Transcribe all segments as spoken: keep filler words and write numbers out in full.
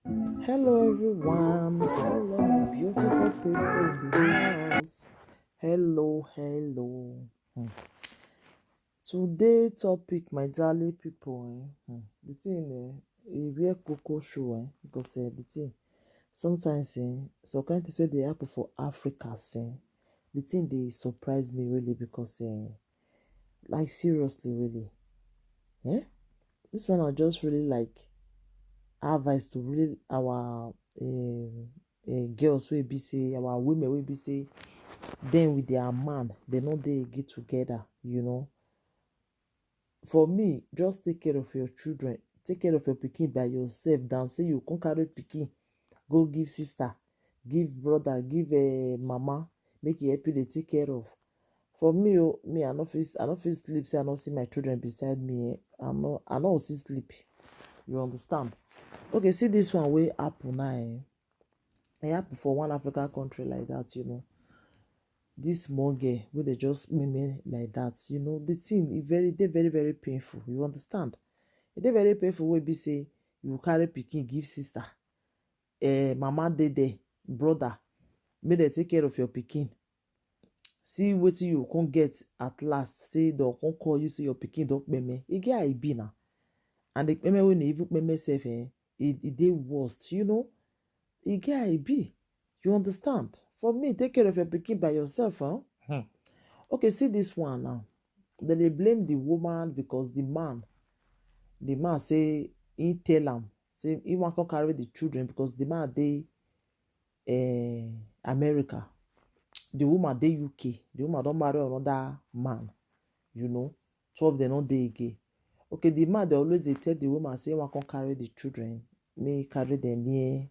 Hello everyone, all of the beautiful people in the house. Hello, hello. Hmm. Today topic, my darling people, eh, hmm, the thing, eh, e wear cocoa show, eh, because, eh, the thing, sometimes, eh, some kind things wey dey happen for Africa, eh, the thing dey surprise me really because, eh, like, seriously, really, eh, this one I just really like advice to really our, um, uh, girls wey be say, our women wey be say, then with their man, they no dey get together, you know. For me, just take care of your children, take care of your pikin by yourself than say you come carry pikin go give sister, give brother, give, uh, mama, make e help you dey take care of. For me, oh, me, I no fit, I no fit sleep say I no see my children beside me, eh. I no, I no see sleep. You understand? Okay, see this one wey happen now, eh? E happen for one African country like that, you know. This small girl wey dey just meme like that, you know, the thing, e very, dey very, very painful. You understand? E dey very painful wey be say you carry pikin give sister, eh, mama dey there, brother, make dem take care of your pikin. See wetin you come get at last, say dem come call you say your pikin don kpeme. E get how e be na. And the kpeme wey na even kpeme sef, eh, e, e dey worst, you know. E get how e be. You understand? For me, take care of your pikin by yourself, huh? Hmm. Okay, see this one now. Dem dey blame the woman because the man, the man say he tell am say he wan come carry the children because the man dey, eh, America. The woman dey U K. The woman don marry another man, you know. Two of them no dey again. Okay, the man dey always dey tell the woman say he wan come carry the children, make he carry them near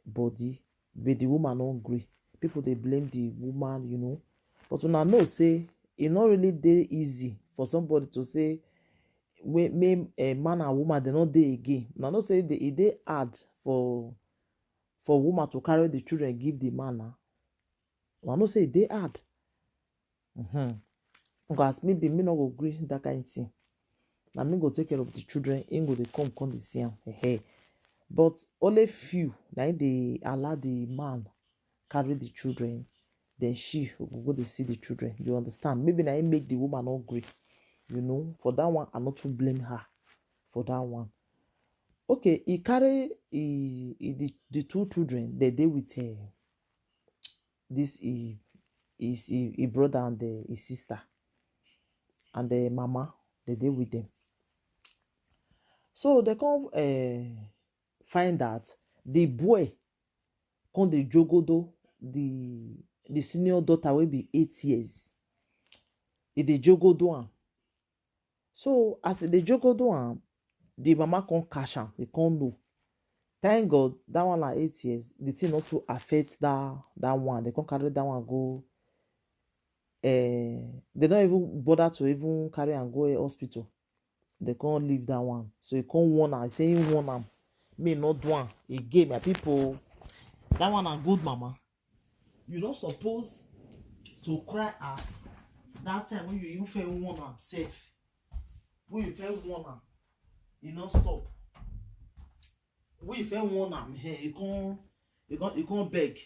body, but the woman no gree. People dey blame the woman, you know. But una know say e no really dey easy for somebody to say, wey, make, eh, man and woman dem no dey again. Una know say the, e dey hard for, for woman to carry the children give the man na. Una know say e dey hard. Mm-hmm. Because as me be, me no go gree that kind thing. Na me go take care of the children, him go dey come, come dey see am. Ehe. But only few na him dey allow the man carry the children, then she go go dey see the children. You understand? Maybe na him make the woman no gree. You know, for that one, I no too blame her for that one. Okay, he carry he, he, the, the two children, they dey with her. This he, his he, he brother and the, his sister and the mama, they dey with them. So they come, eh, find that the boy come dey jogodo the, the senior daughter wey be eight years. E dey jogodo am. So as e dey jogodo am, the mama come catch am, e come know. Thank God that one na eight years, the thing no too affect that, that one. They come carry that one go, eh, they no even bother to even carry am go a hospital. They come leave that one. So he come warn am, say he warn am, me no do am again, my people. That one na good mama. You no suppose to cry out that time when you even first warn am sef. When you first warn am, e no stop. When you first warn am, eh, e come, e come, e come beg.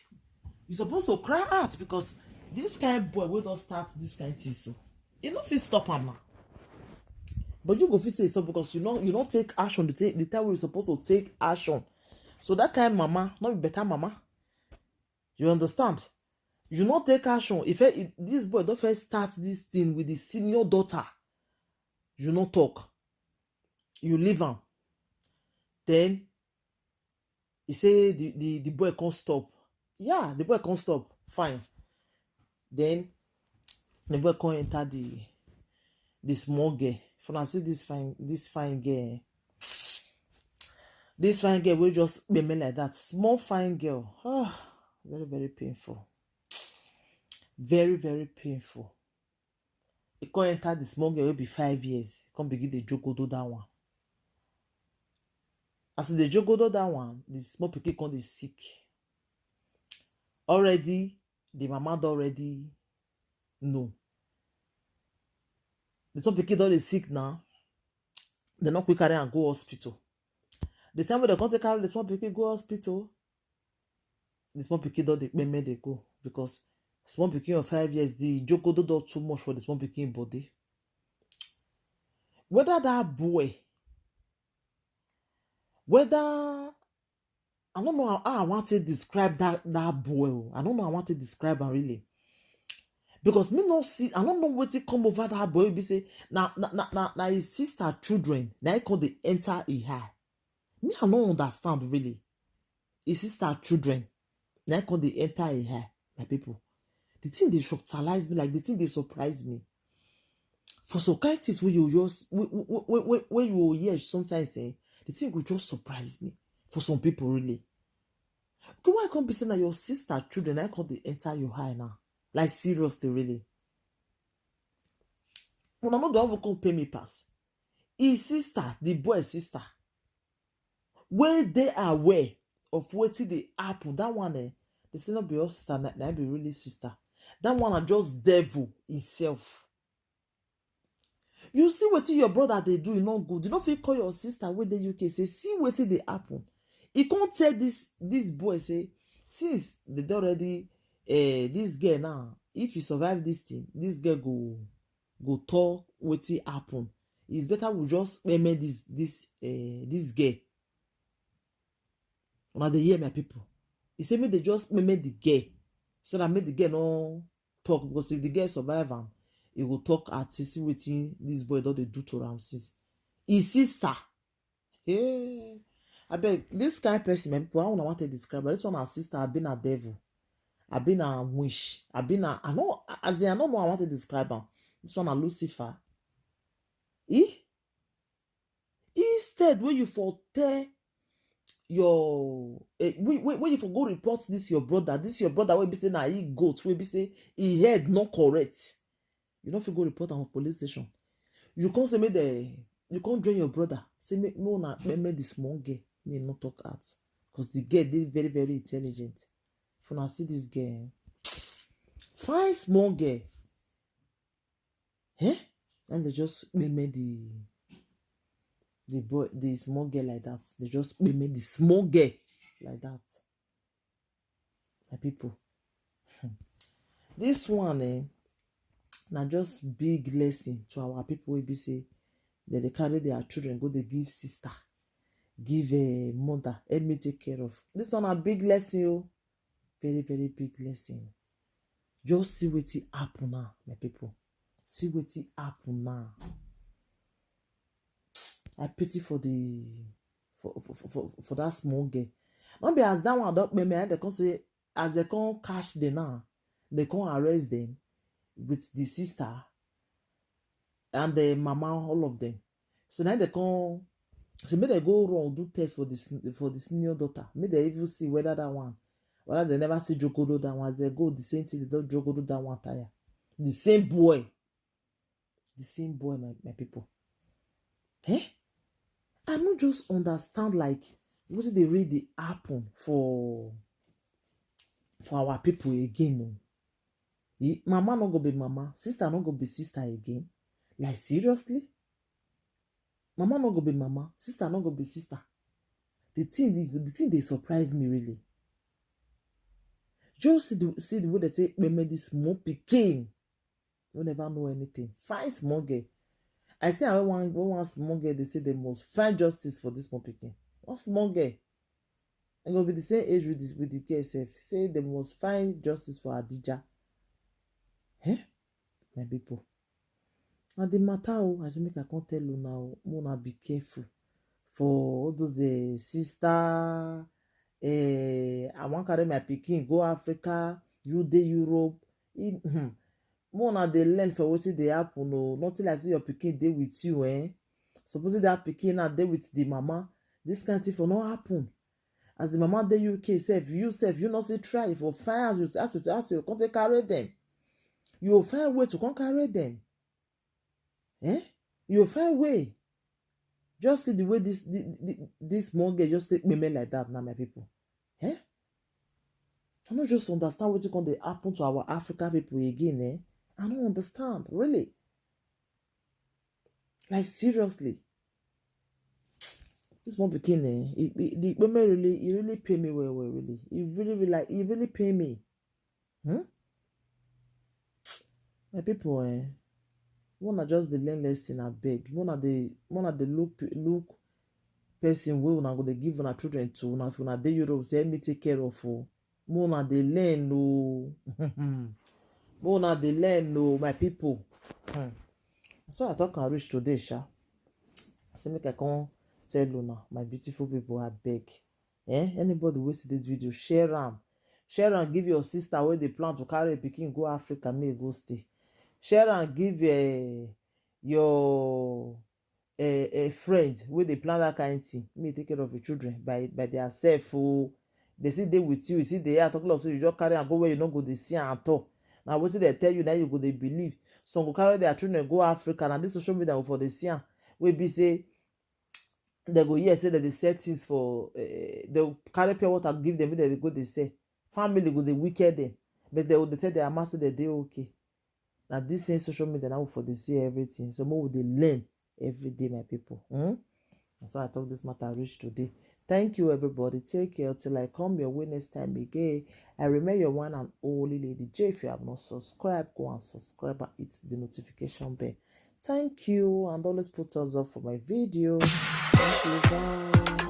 You suppose to cry out because this kind boy wey don start this kind thing so, you no fit stop am now. But you go fit say e stop because you no, you no take action the, ta-, the time wey you suppose to take action. So that kind mama no be better mama. You understand? You no take action. If e, this boy don first start this thing with the senior daughter, you no talk. You leave am. Then he say the, the, the boy come stop. Yeah, the boy come stop. Fine. Then the boy come enter the, the small girl. If una see this fine, this fine girl, this fine girl wey just kpeme like that, small fine girl. Ah, very, very painful. Very, very painful. He come enter the small girl wey be five years. He come begin dey jogodo that one. As he dey jogodo that one, the small pikin come dey sick. Already, the mama don already know. The small pikin don dey sick now. They no quick carry am go hospital. The time wey dem come take carry the small pikin go hospital, the small pikin don dey kpeme dey go, because small pikin of five years, the jogodo don too much for the small pikin body. Whether that boy, whether, I don't know how, how I want to describe that, that boy o. I don't know how I want to describe am really. Because me no see, I don't know wetin come over that boy. Be say na, na, na, na, na his sister children na he come dey enter e eye. Me, I no understand really. His sister children na he come dey enter e eye, my people. The thing dey shocktalize me, like, the thing dey surprise me. For some kind things wey you just, wey, wey, wey, wey, wey you hear sometimes, eh, the thing go just surprise me. For some people, really. Okay, why e come be say na your sister children na e come dey enter your eye now? Like, seriously, really. Una no don even come pay me pass. His sister, the boy sister, wey dey aware of wetin dey happen, that one, eh, they say no be all sister na, na be really sister. That one na just devil himself. You see wetin your brother dey do, e no good. You no fit call your sister wey dey U K say, "See wetin dey happen." E come tell this, this boy say, since they don already, eh, this girl now, if he survive this thing, this girl go, go talk wetin happen. It's better we just kpeme this, this, eh, this girl. Una dey hear, my people? He say make they just kpeme the girl, so that make the girl no talk, because if the girl survive am, he go talk at see wetin this boy don dey do to am since. His sister. Hey, abeg, this kind person, my people, how una want to describe her? This one na sister, abi na devil, abi na witch, abi na, I no, as in, I no know how I want to describe am. This one na Lucifer. Eh? Instead, when you for tell your, eh, when, when, when you for go report this your brother, this your brother wey be say na he goat, wey be say he head no correct, you no fit go report am for police station. You come say make the, you come join your brother, say make, make una kpeme the small girl, make e no talk out, because the girl dey very, very intelligent. If una see this girl, eh, fine small girl, eh? And they just kpeme the, the boy, the small girl like that. They just kpeme the small girl like that. My people, this one, eh, na just big lesson to our people wey be say dem dey carry their children go dey give sister, give, eh, mother, help me take care of. This one na big lesson o. Very, very big lesson. Just see wetin happen now, my people. See wetin happen now. I pity for the, for, for, for, for, for that small girl. No be as that one don kpeme, they come say, as they come catch them now, they come arrest them with the sister and the mama, all of them. So now they come, so make they go run do test for this, for the senior daughter. Make they even see whether that one, whether they never see jogodo that one. As they go, the same thing, they don jogodo that one tire. The same boy. The same boy, my, my people. Eh? I no just understand, like, wetin dey really happen for, for our people again o. Eh, mama no go be mama, sister no go be sister again. Like, seriously? Mama no go be mama, sister no go be sister. The thing, the, the thing dey surprise me really. Just see the, see the way they take kpeme this small pikin wey never know anything. Fine small girl. I say, I want, when one small girl, they say they must find justice for this small pikin. One small girl. And go be the same age with this, with the girl sef. Say they must find justice for Adija. Eh? My people. And the matter, oh, as make I come tell you now, make una be careful for all those, eh, sister, eh, I wan carry my pikin go Africa, you dey Europe. E, hmm. Make una dey learn for wetin dey happen o. Nothing like say your pikin dey with you, eh? Supposing that pikin now dey with the mama, this kind thing for no happen. As the mama dey U K sef, you sef, you no still try for find as you, as you, as you come take carry them. You go find way to come carry them. Eh? You go find way. Just see the way this, the, the, this small girl just take kpeme like that now, my people. Eh? I no just understand wetin come dey happen to our African people again, eh? I no understand, really. Like, seriously. This one became eh, it, it, the women really, it really pay me well, well, really. It really, really, like, it really pay me. Hmm? My people, eh, wanna just the learn lesson, I beg. Wanna the wanna the look pe- look person wey una go dey give una children to una if una dey Europe, say, "Help me take care of o." Make una dey learn o. Make una dey learn o, my people. Hmm. So I talk and reach today, sha. I say make I come tell una, my beautiful people, I beg. Eh? Anybody wey see this video, share am. Share am give your sister wey dey plan to carry a pikin go Africa, make e go stay. Share am give eh, your eh, eh, friend wey dey plan that kind thing. Make e take care of your children by by their self. Oh, they see dey with you, you see they are talking like so you just carry am go where you no go dey see am at all. Na wetin they tell you, na you go dey believe. Some go carry their children go Africa, na this social media go for dey see am. Wey be say they go hear say that they sell things for uh, they go carry pure water give them, they go they sell. Family go they wicked them, but they go they tell their master that they okay. Now this same social media now for they see everything. So more they learn every day, my people. Hmm? So I talk this matter reach today. Thank you, everybody. Take care till I come your way next time again. I remain your one and only Lady J. If you have not subscribed, go and subscribe and hit the notification bell. Thank you, and always put us up for my video. Thank you. Bye.